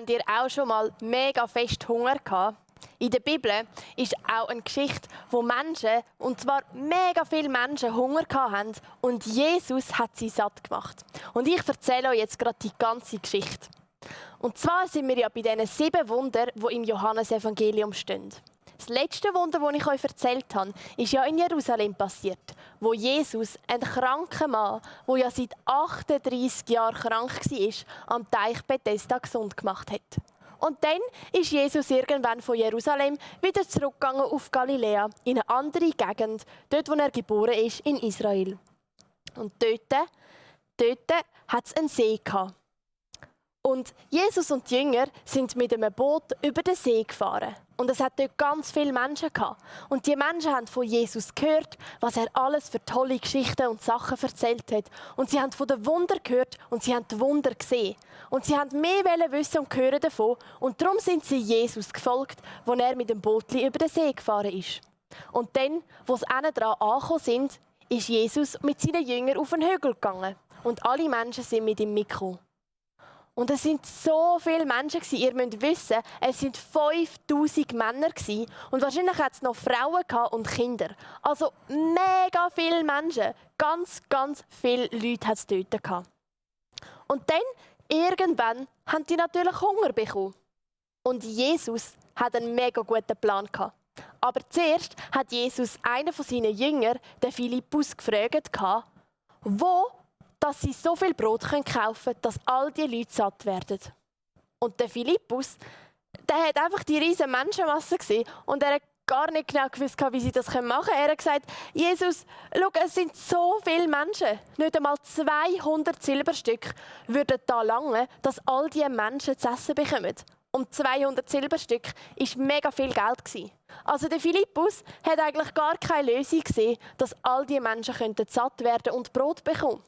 Habt ihr auch schon mal mega fest Hunger gehabt? In der Bibel ist auch eine Geschichte, wo Menschen, und zwar mega viele Menschen, Hunger hatten und Jesus hat sie satt gemacht. Und ich erzähle euch jetzt gerade die ganze Geschichte. Und zwar sind wir ja bei diesen 7 Wundern, die im Johannesevangelium stehen. Das letzte Wunder, das ich euch erzählt habe, ist ja in Jerusalem passiert, wo Jesus, ein kranker Mann, der ja seit 38 Jahren krank war, am Teich Bethesda gesund gemacht hat. Und dann ist Jesus irgendwann von Jerusalem wieder zurückgegangen auf Galiläa, in eine andere Gegend, dort wo er geboren ist, in Israel. Und dort hat es einen See gehabt. Und Jesus und die Jünger sind mit einem Boot über den See gefahren. Und es hat dort ganz viele Menschen gehabt. Und die Menschen haben von Jesus gehört, was er alles für tolle Geschichten und Sachen erzählt hat. Und sie haben von den Wundern gehört und sie haben die Wunder gesehen. Und sie haben mehr wissen und hören davon. Und darum sind sie Jesus gefolgt, als er mit dem Boot über den See gefahren ist. Und dann, als sie dran angekommen sind, ist Jesus mit seinen Jüngern auf den Hügel gegangen. Und alle Menschen sind mit ihm mitgekommen. Und es sind so viele Menschen gewesen. Ihr müsst wissen, es sind 5000 Männer gewesen. Und wahrscheinlich hat es noch Frauen und Kinder. Also mega viele Menschen. Ganz viele Leute hat es dort gehabt. Und dann, irgendwann, haben die natürlich Hunger bekommen. Und Jesus hat einen mega guten Plan gehabt. Aber zuerst hat Jesus einen von seinen Jüngern, den Philippus, gefragt, wo dass sie so viel Brot kaufen können, dass all die Leute satt werden. Und der Philippus, der hat einfach die riesige Menschenmasse gesehen und er hat gar nicht genau gewusst, wie sie das machen können. Er hat gesagt, Jesus, schau, es sind so viele Menschen. Nicht einmal 200 Silberstück würden da lange, dass all diese Menschen zu essen bekommen. Und 200 Silberstück war mega viel Geld. Also der Philippus hat eigentlich gar keine Lösung gesehen, dass all diese Menschen satt werden und Brot bekommen.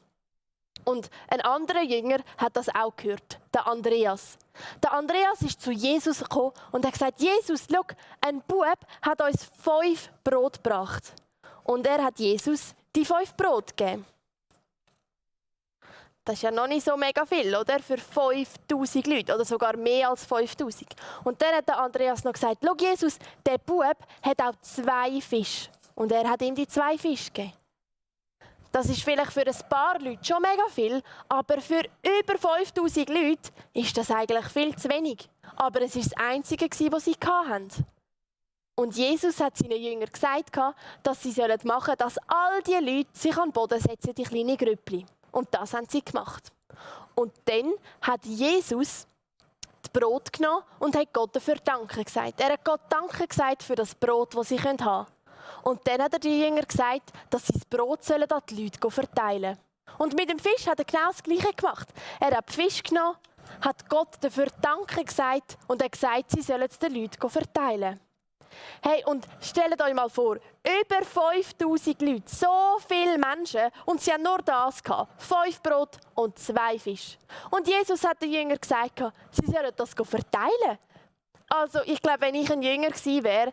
Und ein anderer Jünger hat das auch gehört, der Andreas. Der Andreas ist zu Jesus gekommen und hat gesagt, Jesus, schau, ein Bub hat uns 5 Brot gebracht. Und er hat Jesus die 5 Brot gegeben. Das ist ja noch nicht so mega viel, oder? Für 5000 Leute oder sogar mehr als 5000. Und dann hat der Andreas noch gesagt, schau Jesus, der Bub hat auch 2 Fische. Und er hat ihm die 2 Fische gegeben. Das ist vielleicht für ein paar Leute schon mega viel, aber für über 5000 Leute ist das eigentlich viel zu wenig. Aber es war das Einzige, was sie hatten. Und Jesus hat seinen Jüngern gesagt, dass sie machen sollen, dass all diese Leute sich an den Boden setzen, die kleinen Grüppli. Und das haben sie gemacht. Und dann hat Jesus das Brot genommen und hat Gott dafür Danke gesagt. Er hat Gott Danke gesagt für das Brot, das sie haben können. Und dann hat er den Jüngern gesagt, dass sie das Brot an die Leute verteilen sollen. Und mit dem Fisch hat er genau das Gleiche gemacht. Er hat den Fisch genommen, hat Gott dafür Danke gesagt und hat gesagt, sie sollen es den Leuten verteilen. Hey, und stellt euch mal vor, über 5000 Leute, so viele Menschen, und sie haben nur das gehabt, 5 Brot und 2 Fische. Und Jesus hat den Jüngern gesagt, sie sollen das verteilen. Also ich glaube, wenn ich ein Jünger gewesen wäre,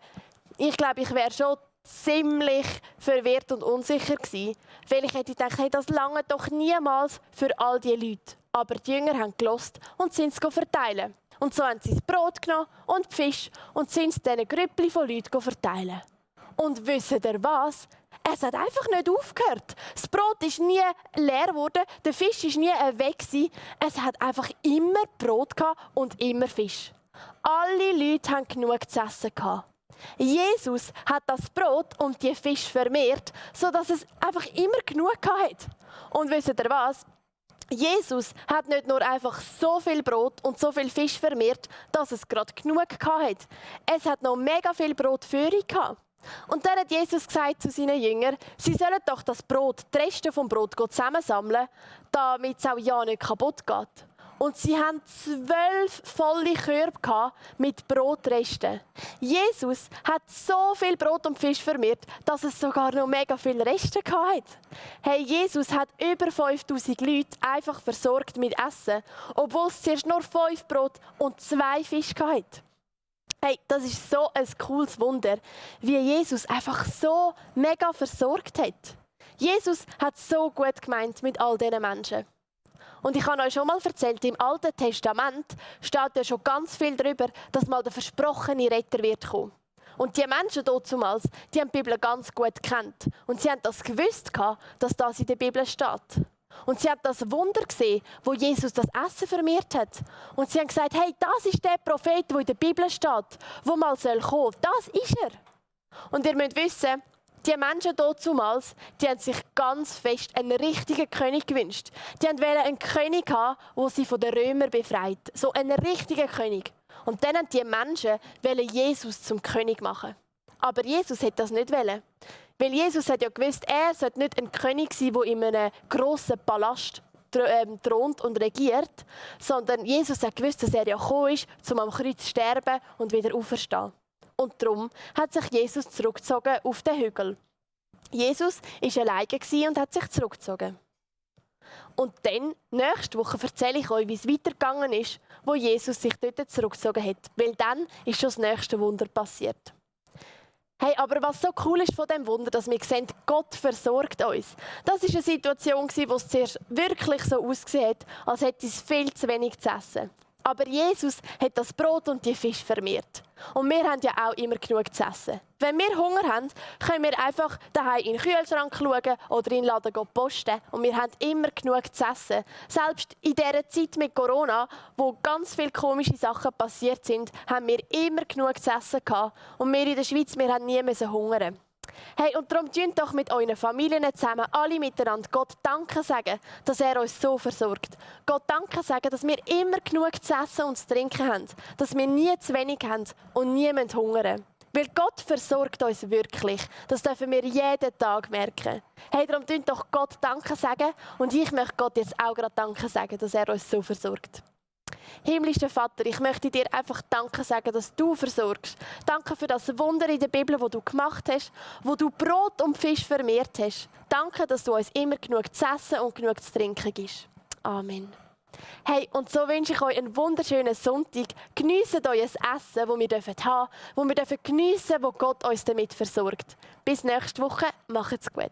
ich wäre schon ziemlich verwirrt und unsicher gewesen, weil ich hätte gedacht, hey, das lange doch niemals für all diese Leute. Aber die Jünger haben gehört und sind es verteilen. Und so haben sie das Brot genommen und die Fische und sind es diesen Grüppli von Leuten verteilen. Und wisst ihr was? Es hat einfach nicht aufgehört. Das Brot ist nie leer geworden, der Fisch ist nie weg gewesen. Es hat einfach immer Brot gehabt und immer Fisch. Alle Leute haben genug zu essen gehabt. Jesus hat das Brot und die Fische vermehrt, sodass es einfach immer genug hatte. Und wisst ihr was? Jesus hat nicht nur einfach so viel Brot und so viel Fisch vermehrt, dass es gerade genug hatte. Es hat noch mega viel Brot für ihn gehabt. Und dann hat Jesus gesagt zu seinen Jüngern, sie sollen doch das Brot, die Reste vom Brot zusammensammeln, damit es auch ja nicht kaputt geht. Und sie hatten 12 volle Körbe mit Brotresten. Jesus hat so viel Brot und Fisch vermehrt, dass es sogar noch mega viele Reste hatte. Hey, Jesus hat über 5000 Leute einfach versorgt mit Essen, obwohl es zuerst nur 5 Brot und 2 Fische hatte. Hey, das ist so ein cooles Wunder, wie Jesus einfach so mega versorgt hat. Jesus hat so gut gemeint mit all diesen Menschen. Und ich habe euch schon mal erzählt, im Alten Testament steht ja schon ganz viel darüber, dass mal der versprochene Retter wird kommen. Und die Menschen damals, die haben die Bibel ganz gut gekannt. Und sie haben das gewusst, dass das in der Bibel steht. Und sie haben das Wunder gesehen, wo Jesus das Essen vermehrt hat. Und sie haben gesagt, hey, das ist der Prophet, der in der Bibel steht, der mal kommen soll. Das ist er. Und ihr müsst wissen, die Menschen damals, die haben sich ganz fest einen richtigen König gewünscht. Die wollten einen König haben, der sie von den Römern befreit. So einen richtigen König. Und dann wollten die Menschen Jesus zum König machen. Aber Jesus hat das nicht wollen. Weil Jesus hat ja gewusst, er sollte nicht ein König sein, der in einem grossen Palast thront und regiert, sondern Jesus hat gewusst, dass er ja gekommen ist, um am Kreuz zu sterben und wieder auferstehen. Und darum hat sich Jesus zurückgezogen auf den Hügel. Jesus war alleine und hat sich zurückgezogen. Und dann, nächste Woche, erzähle ich euch, wie es weitergegangen ist, wo Jesus sich dort zurückgezogen hat. Weil dann ist schon das nächste Wunder passiert. Hey, aber was so cool ist von diesem Wunder, dass wir sehen, Gott versorgt uns. Das war eine Situation, wo es zuerst wirklich so ausgesehen hat, als hätte es viel zu wenig zu essen. Aber Jesus hat das Brot und die Fisch vermehrt. Und wir haben ja auch immer genug zu essen. Wenn wir Hunger haben, können wir einfach daheim in den Kühlschrank schauen oder in den Laden posten. Und wir haben immer genug zu essen. Selbst in dieser Zeit mit Corona, wo ganz viele komische Sachen passiert sind, haben wir immer genug zu essen gehabt. Und wir in der Schweiz, wir haben nie hungern. Hey, und darum tun doch mit euren Familien zusammen, alle miteinander, Gott Danke sagen, dass er uns so versorgt. Gott Danke sagen, dass wir immer genug zu essen und zu trinken haben, dass wir nie zu wenig haben und nie hungern. Weil Gott versorgt uns wirklich. Das dürfen wir jeden Tag merken. Hey, darum tun doch Gott Danke sagen und ich möchte Gott jetzt auch gerade Danke sagen, dass er uns so versorgt. Himmlischer Vater, ich möchte dir einfach Danke sagen, dass du versorgst. Danke für das Wunder in der Bibel, das du gemacht hast, wo du Brot und Fisch vermehrt hast. Danke, dass du uns immer genug zu essen und genug zu trinken gibst. Amen. Hey, und so wünsche ich euch einen wunderschönen Sonntag. Geniesst euer Essen, das wir haben dürfen, das wir geniessen dürfen, das Gott uns damit versorgt. Bis nächste Woche. Macht's gut.